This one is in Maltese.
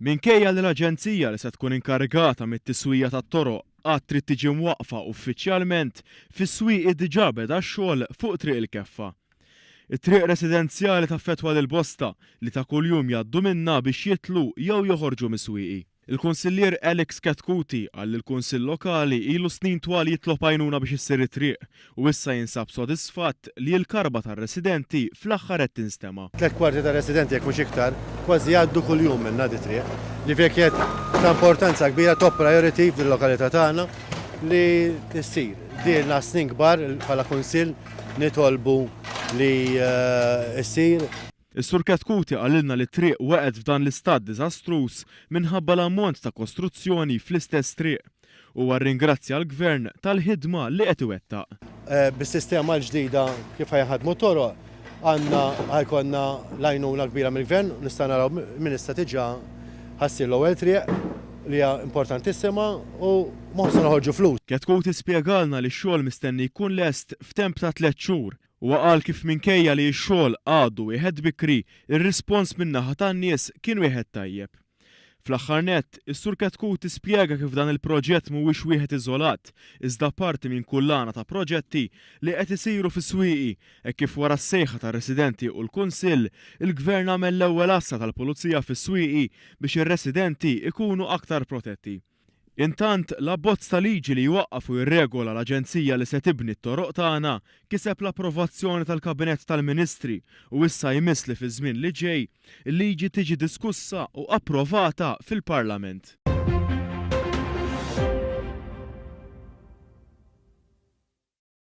Minkejja li l-aġenzija li se tkun inkarigata mit-tiswija tat-toroq għad trid tiġi mwaqqfa uffiċjalment, fis-Swieqi diġà beda x-xogħol fuq Triq il-Keffa. It-triq residenzjali taffettwa lil bosta li ta' kuljum jgħaddu minnha biex jidħlu jew joħorġu mis-Swieqi. Il-Kunsillier Alex Chetcuti qal li l-Kunsill Lokali ilu snin twal jitlob għajnuna biex issir it-triq u issa jinsab sodisfatt li l-karba tar-residenti fl-aħħar qed tinstema'. Tliet kwarti tar-residenti jekk mhux iktar kważi jgħaddu kuljum minnha di triq. Jiġifieri kienet ta' importanza kbira, top priority fil-lokalità tagħna li ssir. Ilna snin kbar bħala Kunsill nitolbu li ssir. Is-Sur Chetcuti qalilna li t-triq waqgħet f'dan l-istat diżastruż minħabba l-ammont ta' kostruzzjoni fl-istess triq. Huwa rringrazzja l-Gvern tal-ħidma li qed iwettaq. Bis-sistema l-ġdida kif ħa jinħadmu t-toroq, għandna ħa jkollna l-għajnuna kbira mill-Gvern, nistgħu naraw minn issa diġà ħa ssir l-ewwel triq li hija importantissima u mhux se noħorġu flus. Chetcuti spjegalna li x-xogħol mistenni jkun lest f'temp ta' tlett xhur. Huwa qal kif minkejja li x-xogħol għadu wieħed bikri, ir-rispons min-naħa tan-nies kien wieħed tajjeb. Fl-aħħar nett, is-Sur Chetcuti spjega kif dan il-proġett mhuwiex wieħed iżolat, iżda parti minn kullana ta' proġetti li qed isiru fis-Swieqi, hekk kif wara s-sejħa tar-residenti u l-Kunsill, il-Gvern għamel l-ewwel għassa tal-Pulizija fis-Swieqi biex ir-residenti jkunu aktar protetti. Intant, l-abbozz ta' liġi li jwaqqaf u jirregola l-aġenzija li se tibni t-toroq tagħna kiseb l-approvazzjoni tal-Kabinett tal-Ministri u issa jmiss li fiż-żmien li ġej, il-liġi tiġi diskussa u approvata fil-Parlament.